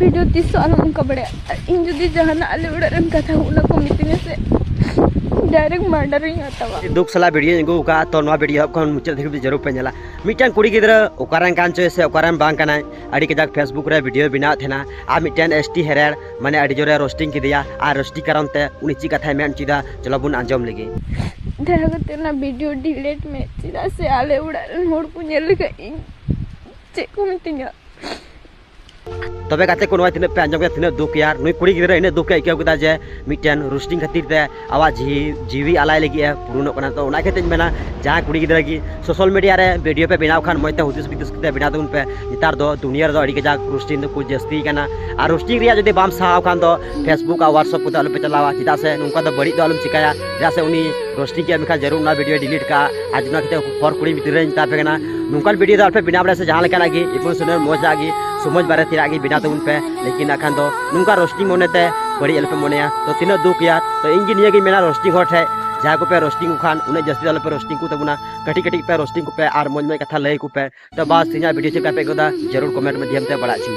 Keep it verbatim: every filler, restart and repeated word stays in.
Video ᱛᱤᱥ ᱦᱚᱸ ᱟᱞᱚᱢ ᱚᱱᱠᱟ ᱵᱟᱲᱟᱭᱟ᱾ ᱟᱨ ᱤᱧ ᱡᱩᱫᱤ ᱡᱟᱦᱟᱱᱟᱜ ᱟᱞᱮ ᱚᱲᱟᱜ ᱨᱮᱱ ᱠᱟᱛᱷᱟ ᱚᱱᱟ ᱠᱚ ᱢᱤᱛᱟᱹᱧᱟ ᱥᱮ, ᱰᱟᱭᱨᱮᱠᱴ ᱢᱟᱨᱰᱟᱨ ᱤᱧ ᱦᱟᱛᱟᱣᱟ᱾ ᱫᱩᱠ ᱥᱟᱞᱟᱜ ᱵᱷᱤᱰᱤᱭᱳᱧ ᱟᱹᱜᱩ ᱟᱠᱟᱫᱼᱟ, ᱛᱚ ᱱᱚᱣᱟ ᱵᱷᱤᱰᱤᱭᱳ ᱮᱦᱚᱵ ᱠᱷᱚᱱ ᱢᱩᱪᱟᱹᱫ ᱫᱷᱟᱹᱵᱤᱡ ᱡᱟᱹᱨᱩᱲ ᱯᱮ ᱧᱮᱞᱟ᱾ ᱢᱤᱫᱴᱟᱝ ᱠᱩᱲᱤ ᱜᱤᱫᱽᱨᱟᱹ ᱚᱠᱟᱨᱮᱱ ᱠᱟᱱ ᱪᱚᱭ ᱥᱮ ᱚᱠᱟᱨᱮᱱ ᱵᱟᱝ ᱠᱟᱱᱟᱭ, ᱟᱹᱰᱤ ᱠᱟᱡᱟᱠ ᱯᱷᱮᱥᱵᱩᱠ ᱨᱮ ᱵᱷᱤᱰᱤᱭᱳ ᱵᱮᱱᱟᱣᱮᱫ ᱛᱟᱦᱮᱱᱟ, ᱟᱨ ᱢᱤᱫᱴᱮᱱ ᱮᱥ ᱴᱤ ᱦᱮᱨᱮᱲ ᱢᱟᱱᱮ ᱟᱹᱰᱤ ᱡᱳᱨᱮ ᱨᱳᱥᱴᱤᱝ ᱠᱮᱫᱮᱭᱟ, ᱟᱨ ᱨᱳᱥᱴᱤᱝ ᱠᱟᱨᱚᱱ ᱛᱮ ᱩᱱᱤ ᱪᱮᱫ ᱠᱟᱛᱷᱟᱭ ᱢᱮᱱ ᱦᱚᱪᱚᱭᱮᱫᱟ, ᱪᱚᱞᱚ ᱵᱚᱱ ᱟᱸᱡᱚᱢ ᱞᱮᱜᱮ᱾ ᱫᱟᱭᱟ ᱠᱟᱛᱮ ᱚᱱᱟ ᱵᱷᱤᱰᱤᱭᱳ ᱰᱤᱞᱤᱴ ᱢᱮ, ᱪᱮᱫᱟᱜ ᱥᱮ ᱟᱞᱮ ᱚᱲᱟᱜ ᱨᱮᱱ ᱦᱚᱲ ᱠᱚ ᱧᱮᱞ ᱞᱮᱠᱷᱟᱱ ᱤᱧ ᱪᱮᱫ ᱠᱚ ᱢᱤᱛᱟᱹᱧᱟ᱾ ᱛᱚᱵᱮ ᱜᱟᱛᱮ ᱠᱚ, ᱱᱚᱣᱟ ᱛᱤᱱᱟᱹᱜ ᱯᱮ ᱟᱸᱡᱚᱢ ᱠᱮᱫᱟ, ᱛᱤᱱᱟᱹᱜ ᱫᱩᱠ ᱭᱟᱨ, ᱱᱩᱭ ᱠᱩᱲᱤ ᱜᱤᱫᱽᱨᱟᱹ ᱤᱱᱟᱹᱜ ᱫᱩᱠ ᱮ ᱟᱹᱭᱠᱟᱹᱣ ᱠᱮᱫᱟ ᱡᱮ ᱢᱤᱫᱴᱮᱱ ᱨᱳᱥᱴᱤᱝ ᱠᱷᱟᱹᱛᱤᱨ ᱛᱮ ᱟᱵᱚᱣᱟᱜ ᱡᱤᱣᱤ, ᱡᱤᱣᱤ ᱟᱞᱟᱭ ᱞᱟᱹᱜᱤᱫ ᱮ ᱯᱩᱨᱩᱱᱚᱜ ᱠᱟᱱᱟ᱾ ᱛᱚ ᱚᱱᱟ ᱠᱷᱟᱹᱛᱤᱨ ᱤᱧ ᱢᱮᱱᱟ, ᱡᱟᱦᱟᱸᱭ ᱠᱩᱲᱤ ᱜᱤᱫᱽᱨᱟᱹ ᱜᱮ ᱥᱳᱥᱟᱞ ᱢᱤᱰᱤᱭᱟ ᱨᱮ ᱵᱷᱤᱰᱤᱭᱳ ᱯᱮ ᱵᱮᱱᱟᱣ ᱠᱷᱟᱱ, ᱢᱚᱡᱽ ᱛᱮ ᱦᱩᱫᱤᱥ ᱵᱤᱫᱤᱥ ᱠᱟᱛᱮ ᱵᱮᱱᱟᱣ ᱛᱟᱵᱚᱱ ᱯᱮ᱾ ᱱᱮᱛᱟᱨ ᱫᱚ ᱫᱩᱱᱤᱭᱟᱹ ᱨᱮᱫᱚ ᱟᱹᱰᱤ ᱠᱟᱡᱟᱠ ᱨᱳᱥᱴᱤᱝ ᱫᱚᱠᱚ ᱡᱟᱹᱥᱛᱤ ᱠᱟᱱᱟ, ᱟᱨ ᱨᱳᱥᱴᱤᱝ ᱨᱮᱭᱟᱜ ᱡᱩᱫᱤ ᱵᱟᱢ ᱥᱟᱦᱟᱣ ᱠᱷᱟᱱ ᱫᱚ ᱯᱷᱮᱥᱵᱩᱠ ᱟᱨ ᱣᱟᱴᱥᱮᱯ ᱠᱚᱛᱮ ᱟᱞᱚ ᱯᱮ ᱪᱟᱞᱟᱣᱟ, ᱪᱮᱫᱟᱜ ᱥᱮ ᱱᱚᱝᱠᱟ ᱫᱚ ᱵᱟᱹᱲᱤᱡ ᱫᱚ ᱟᱞᱚᱢ ᱪᱤᱠᱟᱹᱭᱟ, ᱪᱮᱫᱟᱜ ᱥᱮ ᱩᱱᱤ ᱨᱳᱥᱴᱤᱝ ᱠᱮᱫ ᱢᱮᱠᱷᱟᱱ ᱡᱟᱹᱨᱩᱲ ᱚᱱᱟ ᱵᱷᱤᱰᱤᱭᱳ ᱰᱤᱞᱤᱴ ᱠᱟᱜᱼᱟ᱾ ᱟᱨ ᱚᱱᱟ ᱠᱷᱟᱹᱛᱤᱨ ᱦᱚᱲ ᱠᱩᱲᱤ ᱢᱤᱛᱤᱨ ᱨᱮᱧ ᱢᱮᱛᱟ ᱯᱮ ᱠᱟᱱᱟ, ᱱᱚᱝᱠᱟᱱ ᱵᱷᱤᱰᱤᱭᱳ ᱫᱚ ᱟᱞᱚᱯᱮ ᱵᱮᱱᱟᱣ ᱵᱟᱲᱟᱭᱟ ᱥᱮ ᱡᱟᱦᱟᱸ ᱞᱮᱠᱟᱱᱟᱜ ᱜᱮ, ᱤᱢᱳᱥᱚᱱᱟᱞ ᱢᱚᱡᱽ ᱟᱜ ᱜᱮ, ᱥᱚᱢᱟᱡᱽ ᱵᱟᱨᱮ ᱛᱮᱱᱟᱜ ᱜᱮ ᱵᱮᱱᱟᱣ ᱛᱟᱵᱚᱱ ᱯᱮ᱾ ᱞᱮᱠᱤᱱ ᱱᱟᱜ ᱠᱷᱟᱱ ᱫᱚ ᱱᱚᱝᱠᱟ ᱨᱳᱥᱴᱤᱝ ᱢᱚᱱᱮ ᱛᱮ ᱵᱟᱹᱲᱤᱡ ᱟᱞᱚᱯᱮ ᱢᱚᱱᱮᱭᱟ᱾ ᱛᱚ ᱛᱤᱱᱟᱹᱜ ᱫᱩᱠ ᱭᱟᱨ᱾ ᱛᱚ ᱤᱧ ᱜᱮ ᱱᱤᱭᱟᱹ ᱜᱤᱧ ᱢᱮᱱᱟ ᱨᱳᱥᱴᱤᱝ ᱦᱚᱲ ᱴᱷᱮᱱ, ᱡᱟᱦᱟᱸᱭ ᱠᱚᱯᱮ ᱨᱳᱥᱴᱤᱝ ᱠᱚ ᱠᱷᱟᱱ ᱩᱱᱟᱹᱜ ᱡᱟᱹᱥᱛᱤ ᱫᱚ ᱟᱞᱚᱯᱮ ᱨᱳᱥᱴᱤᱝ ᱠᱚ ᱛᱟᱵᱚᱱᱟ, ᱠᱟᱹᱴᱤᱡ ᱠᱟᱹᱴᱤᱡ ᱯᱮ ᱨᱳᱥᱴᱤᱝ ᱠᱚᱯᱮ ᱟᱨ ᱢᱚᱡᱽ ᱢᱚᱡᱽ ᱠᱟᱛᱷᱟ ᱞᱟᱹᱭ ᱟᱠᱚ ᱯᱮ᱾ ᱛᱚ ᱵᱟᱥ, ᱤᱧᱟᱹᱜ ᱵᱷᱤᱰᱤᱭᱳ ᱪᱮᱫ ᱞᱮᱠᱟ ᱯᱮ ᱟᱹᱭᱠᱟᱹᱣ ᱫᱟ, ᱡᱟᱹᱨᱩᱲ ᱠᱚᱢᱮᱱᱴ ᱢᱟᱫᱽᱫᱷᱚᱢ ᱛᱮ ᱵᱟᱲᱟᱭ ᱦᱚᱪᱚᱧ ᱢᱮ᱾